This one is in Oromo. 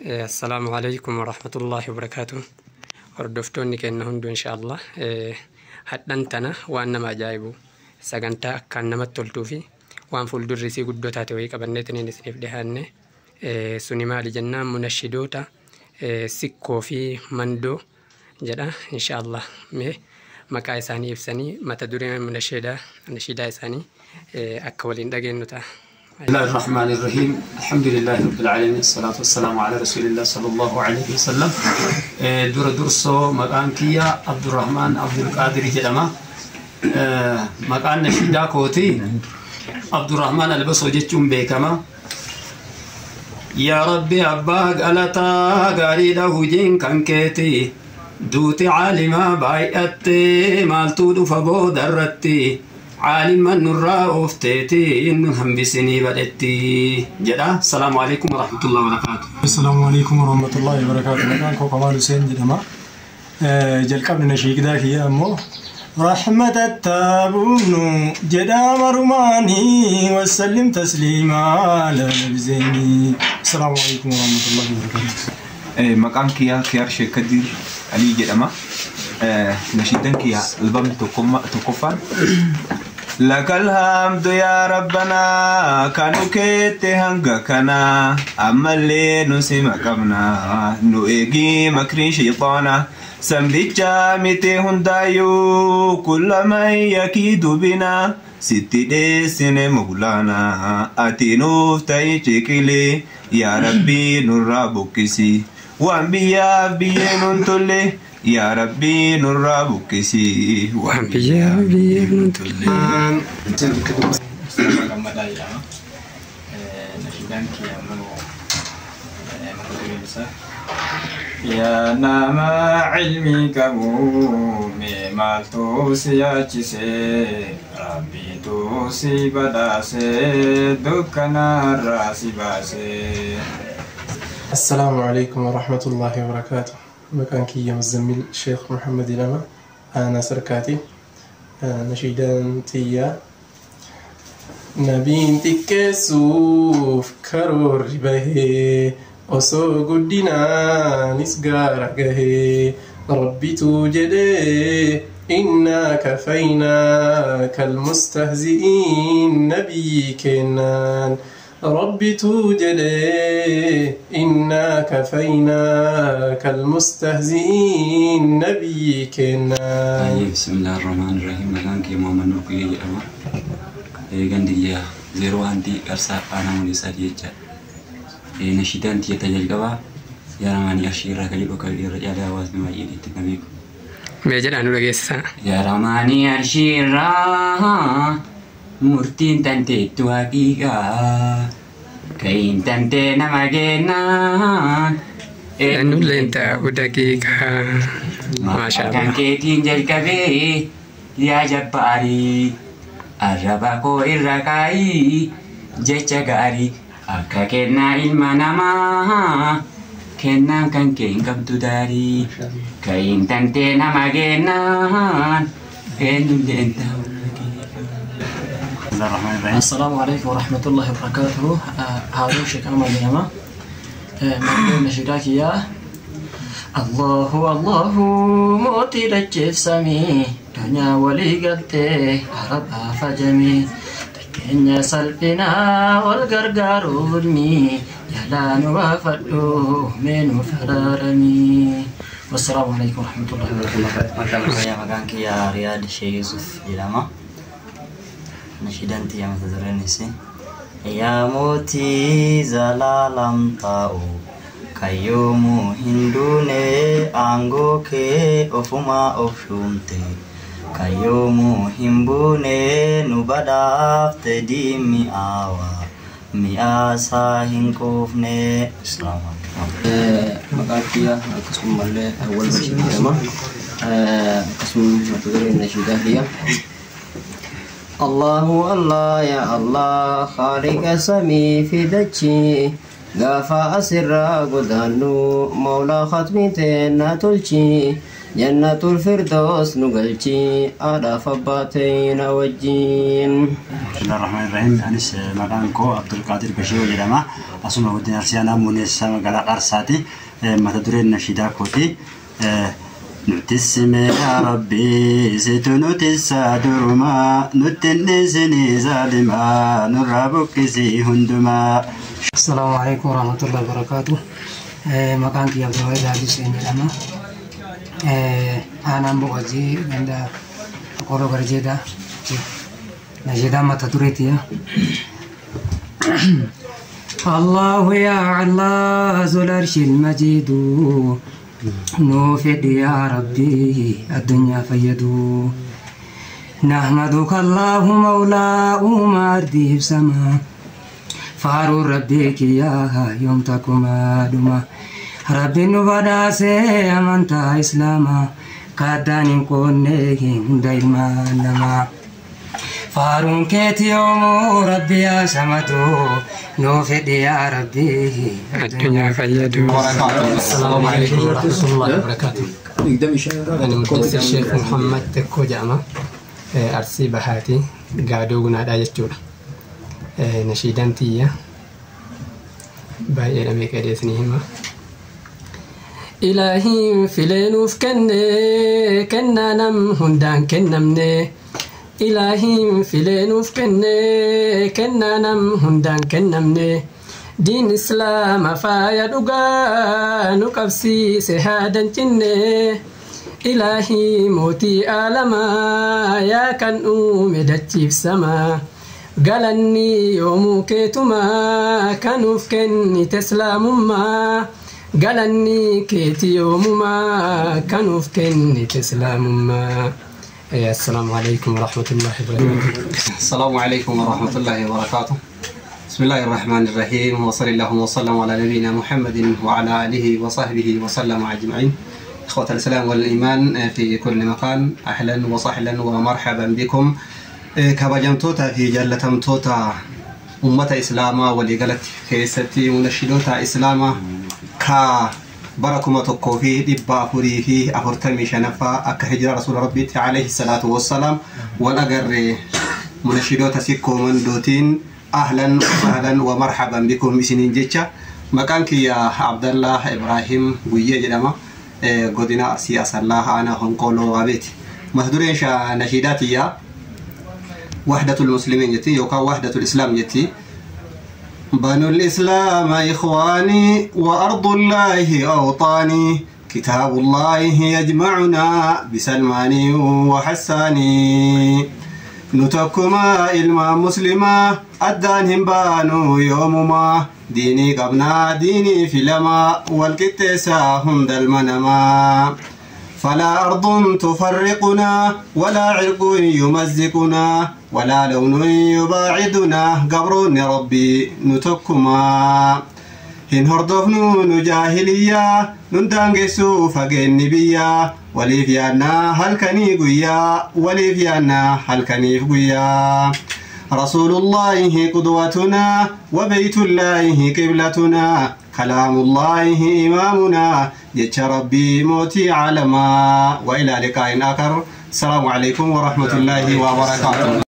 Assalaamu alaikum warahmatullaahi wabarakaatuh. Hordoftoonni keenya hunduu, inshaallah, hadhan tana waan nama ajaa'ibu, sagantaa akkaan namatti toltuu fi waan fuuldurri isii guddoo taate wayii qabanneetiniin isiniif dhiyaanne. Suni maali jennaan, munashidoota Sikkoo fi Mandoo jedha. Inshaallah, mee maqaa isaanii ibsanii mata duree munashidaa isaanii akka waliin dhageenyu ta'a. بسم الله الرحمن الرحيم، الحمد لله رب العالمين، الصلاة والسلام على رسول الله صلى الله عليه وسلم. Dura dursoo maqaan kiyya Abdurrahman Abdulqaadir jedhama. Maqaan nashiidaa kooti Abdurrahman Albasoo jechuun beekama. Yaa Rabbi abbaa galataa, gaariidha hujiin kan keeti. Duuti caalimaa baay'attee, maaltuu dhufa booda irratti? Caaliman nurraa oofteeti, nun hambisinii badhetti jedha. Salaamu alaikum warahmatullahi wabarakaatu. Assalaamu alaikum warahmatullahi wabarakatuh. Maqaan koo Kamaal Hussein jedhama. Jalqabni nashiidaa kiyya ammoo رحمة التابون جدا مرماني وسلم تسليما على نبي زيني. السلام عليكم ورحمة الله وبركاته. Maqaan kiyyaa Kiyaar Sheek Kadir Alii jedhama. Nashiidan kiyya albamni tokkoffaan. لك الحمد يا ربنا kanu keette hanga kana, ammallee nu sima qabna, nu eegi makrii shayxaana sambicha miti hundaayyuu كل من يكيد بنا sitti dheessine mawlaana, ati nuuf ta'i ciqilee, yaa Rabbii nurraa buqqisi waan biyyaaf biyyee nun tolle, yaa Rabbii nurraa buqqisi waan biyyaaf biyyeef nun tolle. Gammadaa jedhama. Nashiidaan kiyya ammoo mata dureen isaa Yaa nama ilmii qabu, mee maaltu si yaachisee? Rabbiitu si badhaasee, dukkanarraa si baasee. السلام عليكم ورحمة الله وبركاته. Maqaan kiyya Muzammil Sheekh Muhammad jedhama. Aanaa Sarkaati. Nashiidaan tiyyaa Nabiin xiqqeessuuf karoorri bahee, osoo guddinaanis gaara gahee, Rabbitu jedhee إنا كفيناك المستهزئين nabiyyi kennaan. Rabbitu jedhee إنا كفيناك المستهزئين nabiyyi kennaan. Baay'ee بسم الله الرحمن الرحيم. Maqaan kee Muhammad Nuur Kuyyee jedhama. Gandi kiyya 01 Qarsaa Aanaa Muneessaa jecha. Nashiidaan tiyya jalqabaa yaa Ramaanii Arshii irraa kan jedhu, akka irra caalaa hawaasni baay'een itti na beeku. Mee jedhaa nu dhageessisaa. Yaa Ramaanii Arshii irraa murtiin tanteettu haqiiqaa ka'iin tantee nama kennaan. Eenyulleen taa'u daqiiqaa. Maasha Kan Allah. keetiin jalqabee yaa jabbaarii, arraba koo irra kaayii jecha gaarii, akka kennaa ilma namaa kennaan kan kee hin qabdu daarii, ka'iin tantee nama kennaan eenyulleen taa'u daqiiqaa. السلام عليكم ورحمة الله وبركاته. هارون شيخ أحمد jedhama. Maqaan nashiidaa kiyyaa الله الله mootii dacheef samii, dunyaa walii galtee arabaa fajamii, xiqqeenya salphinaa wal gargaaruuni jalaa nu baafadhu, mee nu faraaramii. والسلام عليكم ورحمة الله وبركاته. Maqaan kiyya Riyaad Sheekh Yusuf jedhama. Nashiidaan tiyya mata dureen isii Yaa mootii zalaalam taa'u, kayyoomuu hin duune, aangoo kee ofumaa of shuumte, kayyoomuu hin buune, nu badhaafte diin mi'aawa mi'aasaa hin quufne. Asalaamu alaikum. Maqaan kiyya akkasumallee Awwal Bashir jedhama. Akkasuma mata dureen nashiidaa kiyya. الله الله يا الله خالق سمي في دچي، gaafa asirraa godaannu, Moolaa khatmiteen na tolchi. Jannatul Firdaus nu galchi haadhaaf abbaa teenya wajjin. Bismillahirrahmanirrahim. Anis maqaan koo Abdulqaadir Bashir jedhama. Asuma godina Arsii aanaa Muuneessaa magaalaa Qarsaati. Mata dureen nashiidaa kooti. Nuti simee yaa Rabbi situ nuti saadurumaa nutti hin dhiisinii zaalimaa nurraa buqqisii hundumaa. Assalaamu alaikum warahmatullahi wabarakatuh. Maqaan kiyya Abdulwahid Haji Hussein jedhama. Aanaan Boqojii ganda Qoroo Garjeedha. Nashiidaan mata dureeti. الله يا الله ذو العرش المجيد نوفد يا ربي الدنيا فيدو نحمدك الله مولا وما أرديه بسما فارو ربك يا يوم تكما دما ربي نبدا سي أمانتا إسلاما كادان كونه دايما نما فارون كيت يوم ربي يا سمدو نوفد يا ربي الدنيا فيدو. السلام عليكم ورحمة الله وبركاته. أنا مدثر الشيخ محمد تكو جامع أرسي بهاتي قادو قناة جتشورا نشيدان تيا باي أمريكا ديسنيهما إلهي فلين كني كنا نم هندان كنمني إلهي فلين كني كنا نم هندان كنمني دين إسلام فايا دوغا نقفسي سهادا جنة إلهي موتي آلما يا كان أومي دتشيف سما قالني يومو كيتما كانوا في كني تسلام ما قالني كيتي يوم ما كانوا في كني تسلام ما. السلام عليكم ورحمة الله وبركاته. السلام عليكم ورحمة الله وبركاته. بسم الله الرحمن الرحيم، وصلى الله وسلم على نبينا محمد وعلى آله وصحبه وسلم أجمعين. إخوة الإسلام والإيمان في كل مكان، أهلا وسهلا ومرحبا بكم. كبجمتوتا في جلتمتوتا أمة إسلاما ولقلت كيستي منشدوتا إسلاما كا بركم تقوفي دبا فري في أفرتمي شنفا أك هجرة رسول ربي عليه الصلاة والسلام والأجر منشدوتا سيكو من دوتين. أهلا وسهلا ومرحبا بكم سنين جيتشا. مكانك يا عبد الله إبراهيم ويا جدما قدنا أرسي الله أنا هنقولو غابيت مهدورين شا نشيداتي يا وحدة المسلمين جتي يوكا وحدة الإسلام جتي. بنو الإسلام إخواني وأرض الله أوطاني كتاب الله يجمعنا بسلماني وحساني نتكما إلما مسلما أدانهم بانو يومما ديني قبنا ديني فيلما والكتسا هم دلمنما فلا أرض تفرقنا ولا عرق يمزقنا ولا لون يباعدنا قبر ربي نتكما هن هردفنو جاهلية نندانجسو فقين نبيا وليفيانا هلكني قويا وليفيانا هلكني قويا رسول الله قدوتنا وبيت الله قبلتنا كلام الله إمامنا جتش ربي موتي علما. وإلى لقاء آخر. السلام عليكم ورحمة الله وبركاته.